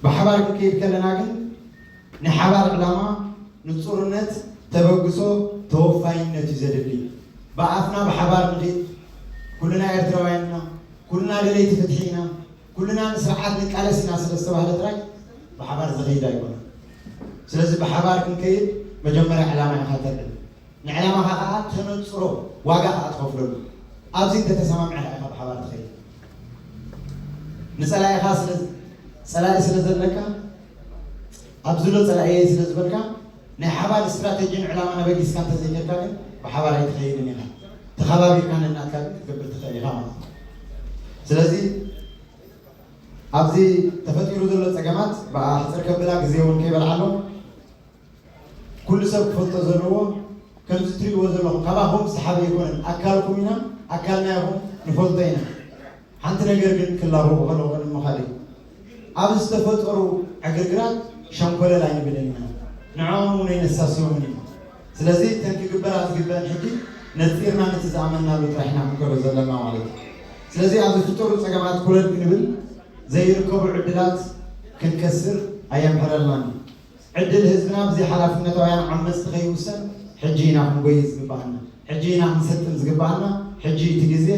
ብሓባር ክንከይድ ከለና ግን ናይ ሓባር ዕላማ፣ ንጹርነት፣ ተበግሶ፣ ተወፋይነት እዩ ዘድሊ። ብኣፍና ብሓባር ንኺድ፣ ኩልና ኤርትራውያን ኢና፣ ኩልና ደለይቲ ፍትሒ ኢና፣ ኩልና ንስርዓት ንቃለስ ኢና ስለ ዝተባህለ ጥራይ ብሓባር ዝኸይድ ኣይኮነን። ስለዚ ብሓባር ክንከይድ መጀመርያ ዕላማ ኢኻ ተልዕል። ንዕላማኻ ከዓ ተነጽሮ፣ ዋጋ ከዓ ትኸፍለሉ። ኣብዚ እንተተሰማምዐ ኢኻ ብሓባር ትኸይድ። ንጸላኢኻ ስለ ጸላኢ ስለ ዘለካ፣ ኣብዚ ሎ ጸላኢ ስለ ዝበልካ፣ ናይ ሓባር ስትራተጂን ዕላማን ኣበጊስካ እንተዘይከድካ ግን ብሓባር ኣይትኸይድን ኢኻ። ተኸባቢርካ ነናትካ ግን ክትገብር ትኽእል ኢኻ ማለት እዩ። ስለዚ ኣብዚ ተፈጢሩ ዘሎ ጸገማት ብኣ ሕጽር ከብላ ግዜ እውን ከይበልዓሎም ኩሉ ሰብ ክፈልጦ ዘለዎ ከምዚ ትሪእዎ ዘለኹም ካባኹም ዝሓበ ኣይኮነን። ኣካልኩም ኢና፣ ኣካልና ኢኹም፣ ንፈልጦ ኢና። ሓንቲ ነገር ግን ክላበው ከለኹ ንምኻድ እዩ። ኣብ ዝተፈጠሩ ዕግርግራት ሸንኮለል ኣይንብልን ኢና። ንዕኦም እውን ኣይነሳስዮምን ኢና። ስለዚ እተን ክግበራ ዝግበአን ሕጂ ነፂርና ነቲ ዝኣመናሉ ጥራሕ ኢና ክንከዶ ዘለና ማለት እዩ። ስለዚ ኣብ ዝፍጠሩ ፀገማት ኮለል ክንብል ዘይርከቡ ዕድላት ክንከስር ኣየምሕረልናን እዩ። ዕድል ህዝብና ብዘይ ሓላፍነታውያን ዓመፅቲ ከይውሰን ሕጂ ኢና ክንጎይ ዝግባኣና፣ ሕጂ ኢና ክንሰጥም ዝግባኣና፣ ሕጂ እቲ ግዜ።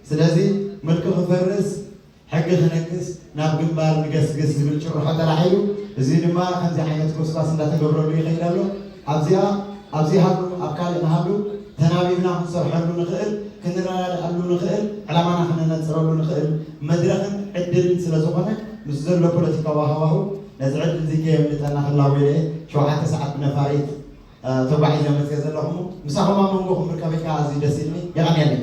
ስለዚ ምልኪ ክፈርስ፣ ሕጊ ክነግስ፣ ናብ ግንባር ንገስግስ ዝብል ጭርሖ ተላዒሉ፣ እዚ ድማ ከምዚ ዓይነት ጎስጓስ እንዳተገብረሉ ይኸይድ ኣሎ። ኣብዚኣ ኣብዚ ሃሉ ኣብ ካልእ ንሃሉ ተናቢብና ክንሰርሐሉ ንኽእል፣ ክንረዳድኣሉ ንኽእል፣ ዕላማና ክነነፅረሉ ንኽእል መድረኽን ዕድልን ስለ ዝኾነ ምስ ዘሎ ፖለቲካዊ ሃዋሁ ነዚ ዕድል እዚ ከየምልጠና ክላቦ ኢለ ሸውዓተ ሰዓት ብነፋሪት ተጓሒዘ መፅየ ዘለኹ። ምሳኹም ኣብ መንጎኹም ምርከበይ ከዓ ኣዝዩ ደስ ኢልኒ። የቐንየለይ።